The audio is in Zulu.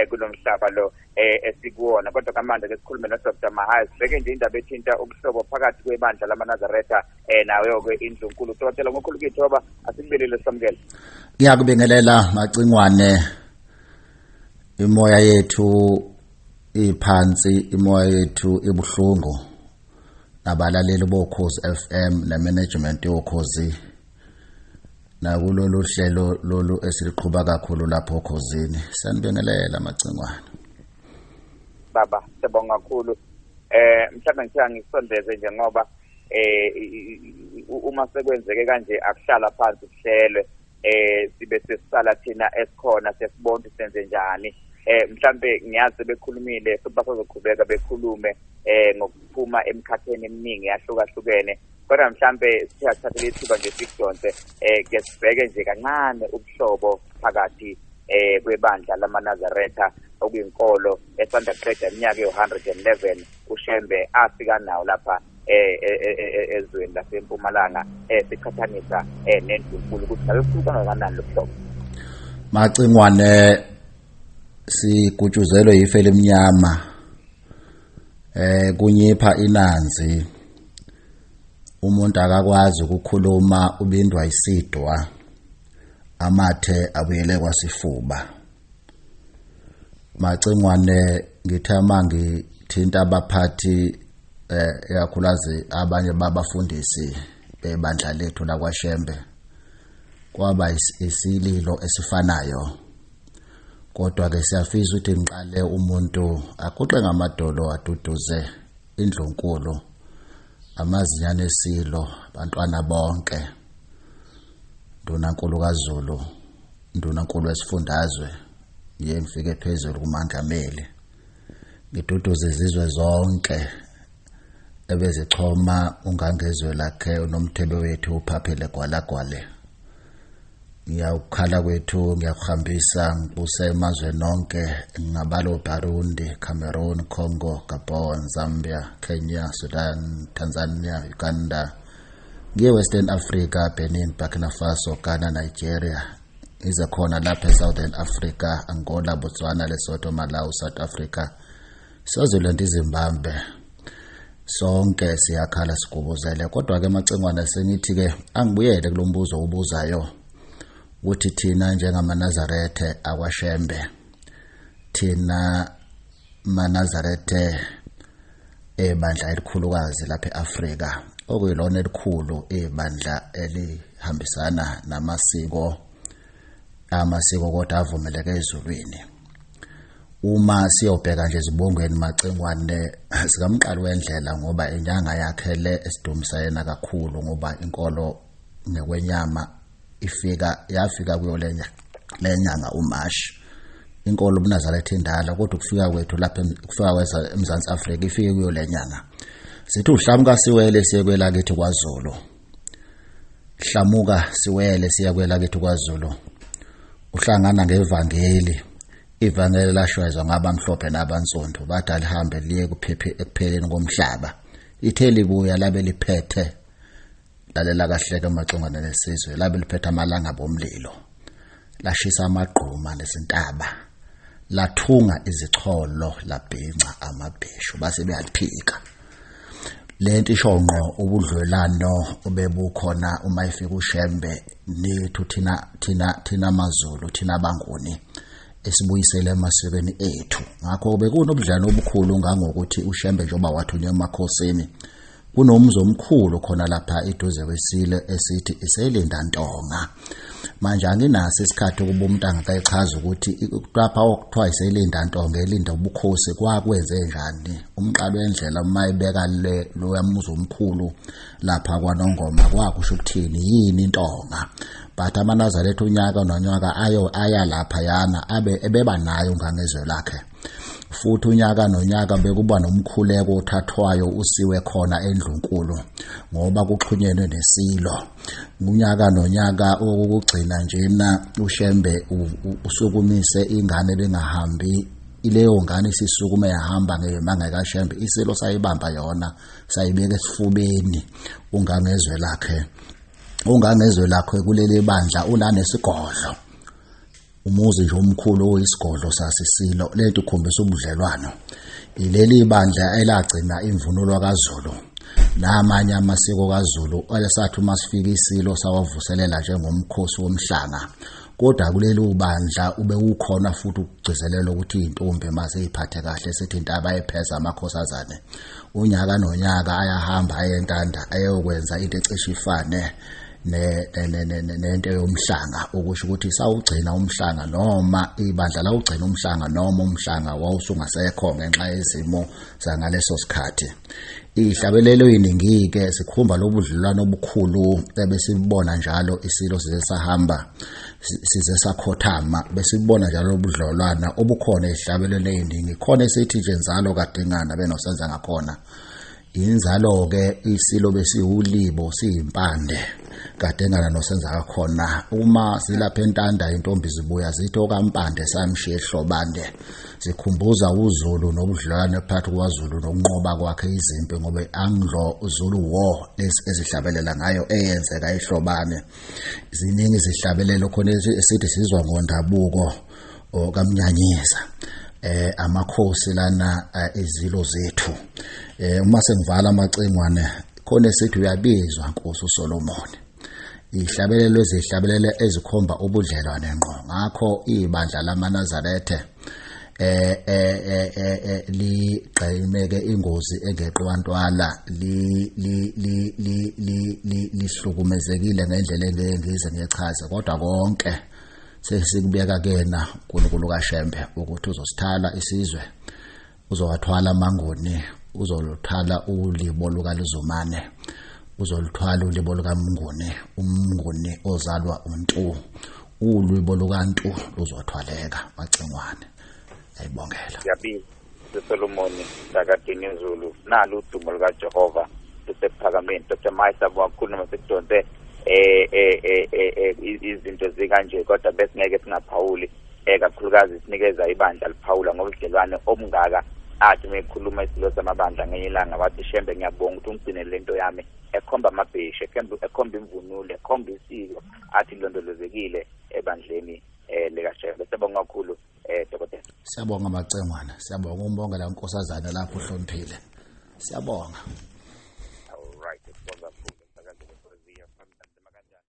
Kulomhlaba lo esikuwona. Kodwa kamanje ke sikhulume no Dr. Mahaye, sibheke nje indaba ethinta ubuhlobo phakathi kwebandla lamaNazaretha nayo ke indlunkulu. Dokotela, ngokhulu kithoba asikubelele, samukele. Ngiyakubingelela Macingwane. Imoya yethu iphansi, imoya yethu ibuhlungu, nabalaleli boKhozi FM ne-management yoKhozi nakulolu hlelo lolu esiliqhuba kakhulu lapho oKhozini. Siyanibingelela Macingwane. Baba, siyabonga kakhulu. Mhlawumbe ngithe ngikusondeze nje ngoba uma sekwenzeke kanje akuhlala phansi kuhlelwe, sibe sesisala thina esikhona sesibona ukuthi senze njani. Mhlambe ngiyazi bekhulumile futhi basazoqhubeka bekhulume ngokuphuma emkhakheni eminingi yahlukahlukene, kodwa mhlambe siyathatha ithuba nje sikudonse, ke sibheke nje kancane ubuhlobo phakathi kwebandla lamaNazaretha, okuyinkolo esanda kuqeda iminyaka ewu-111 uShembe afika nawo lapha ezweni laseMpumalanga, siqhathanisa nendlunkulu, ukuthi ngabe kukhulu kangakanani lo buhlobo. Macingwane, sigutshuzelwe ife elimnyama, kunyipha inanzi, umuntu akakwazi ukukhuluma, ubindwa isidwa, amathe abuyele kwasifuba. Macingwane, ngithe mangithinta abaphathi, ikakhulukazi abanye babafundisi bebandla lethu lakwaShembe, kwaba isililo esifanayo. Kodwa ke siyafisa ukuthi ngiqale umuntu aguqe ngamadolo aduduze indlunkulu, amazinyane esilo, abantwana bonke, Ndunankulu kaZulu, Ndunankulu wesifundazwe, ngiye ngifike phezulu kumangameli, ngiduduze izizwe zonke ebezichoma ungangezwe lakhe unomthebe wethu uphaphele gwalagwale. Ngiyakukhala kwethu, ngiyakuhambisa ngibuse emazweni nonke, ngingabala Burundi, Cameroon, Congo, Gabon, Zambia, Kenya, Sudan, Tanzania, Uganda, ngiye Western Africa, Benin, Burkina Faso, Ghana, Nigeria, ize khona lapha eSouthern Africa, Angola, Botswana, Lesotho, Malawi, South Africa, Swaziland, iZimbabwe. Sonke siyakhala sigubuzele. Kodwa ke Macingwane, sengithi ke angibuyele kulombuzo obuzayo ukuthi thina njengamaNazarethe akwaShembe, thina maNazarethe ebandla elikhulukazi lapha eAfrika, okuyilona elikhulu ibandla elihambisana namasiko, amasiko kodwa avumeleke ezulwini. Uma siyobheka nje ezibongweni Macingwane sikamqali wendlela, ngoba inyanga yakhe le esidumisa yena kakhulu, ngoba inkolo ngekwenyama ifika yafika kuyo lenyanga uMashi, inkolo ubuNazaretha indala, kodwa ukufika kwethu lapha, ukufika kweza eMzansi Afrika, ifike kuyo lenyanga. Sithi uhlamuka siwele siye kwelakithi kwaZulu, hlamuka siwele siya kwelakithi kwaZulu, uhlangana ngevangeli, ivangeli lashwezwa ngabamhlophe nabansundu, bathi alihambe liye kuphephe ekupheleni komhlaba. Ithe libuya labe liphethe, lalela kahle ke Macingwane nesizwe, labe liphethe amalanga bomlilo, lashisa amagquma nezintaba, lathunga izicholo, labhinca amabheshu, base beyaliphika. Lento isho ngqo ubudlelwano obebukhona uma ifika uShembe nethu thina amaZulu, thina abaNguni, esibuyisele emasikweni ethu. Ngakho bekunobudlelwano obukhulu ngangokuthi uShembe njengoba wathunywa emakhosini, kunomzi omkhulu khona lapha eduze kwesile esithi iselinda ntonga. Manje anginaso isikhathi ukuba umuntu angakayichaza ukuthi lapha okuthiwa iselinda ntonga, elinda ubukhosi, kwakwenze njani. Umqalo wendlela uma ibeka le loya muzi omkhulu lapha kwaNongoma kwakusho ukuthini, yini intonga. But amaNazaretha unyaka nonyaka ayo aya lapha yana abe ebeba nayo ngangezwe lakhe. Futhi unyaka nonyaka bekuba nomkhuleko othathwayo usiwe khona endlunkulu ngoba kuxhunyenwe nesilo. Unyaka nonyaka okugcina njena uShembe usukumise ingane bengahambi, ileyo ngane isisukume yahamba ngemanga kaShembe, isilo sayibamba yona sayibeka esifubeni ungangezwe lakhe. Ungangezwe lakhe kuleli bandla ula nesigodlo. Umuzi nje omkhulu oyisigodlo sasisilo. Lento ikhombisa ubudlelwano. Ileli bandla elagcina imvunulo kaZulu namanye amasiko kaZulu, elesathi uma sifika isilo sawavuselela njengomkhosi womhlanga. Kodwa kuleli bandla ube ukhona futhi ukugcizelela ukuthi izintombi maziphathe kahle, sithi intaba epheza amakhosazane. Unyaka nonyaka ayahamba ayentanda ayokwenza into ecishe ifane nento yomhlanga, ukusho ukuthi sawugcina umhlanga noma ibandla lawugcina umhlanga noma umhlanga wawusungasekho ngenxa yezimo zangaleso sikhathi. Ihlabelelo iningi ke sikhumba lobudlelwano obukhulu ebesibona njalo isilo size sahamba size sakhothama, besibona njalo ubudlelwana obukhona ezihlabelelo eziningi. Khona esithi nje inzalo kaDingana benosenza ngakhona. Inzalo ke isilo besiwulibo siyimpande kaDingana nosenza ngakhona. Uma silapha entanda intombi zibuya zithi okampande samshiye ehlobande, zikhumbuza uZulu nobudlelwano phakathi kwaZulu nokunqoba kwakhe izimpi, ngoba Anglo Zulu War lezi ezihlabelela ngayo eyenzeka ehlobane. Ziningi izihlabelelo khona esithi sizwa ngondabuko okaMnyanyeza, amakhosi lana, izilo zethu. Uma sengivala amacingwane khona esithi uyabizwa Nkosi uSolomon. Ihlabelelo ezihlabelele ezikhomba ubudlelwane ngqo. Ngakho ibandla lamaNazarethe ligqemeke ingozi engeqwantwala, li li li li li lihlukumezekile ngendlela engeke ngize ngichaze, kodwa konke sesikubeka kuyena uNkulunkulu kaShembe ukuthi uzosithala isizwe, uzowathwala amanguni, uzoluthala ulibo lukaLuzumane, uzoluthwala ulibo lukaMnguni, uMnguni ozalwa uNtu, ulibo lukaNtu luzothwaleka macingwane. Ayibongela. Siyabizwa Solomon sakadini Zulu, nalo udumo lukaJehova lusephakameni. Dr. Maisa, kakhulu noma sekudonse izinto zikanje, kodwa besingeke singaphawuli, kakhulukazi sinikeza ibandla liphawula ngobudlelwane obungaka. Athi mekhuluma isilo samabandla ngenye ilanga wathi, Shembe ngiyabonga ukuthi ungigcinele lento yami, ekhomba amabheshu, ekhomba imvunulo, ekhomba isiko, athi londolozekile ebandleni likaShembe. Siyabonga kakhulu dokotela. Siyabonga macengwana, siyabonga umbongela unkosazana lapho uhloniphile. Siyabonga.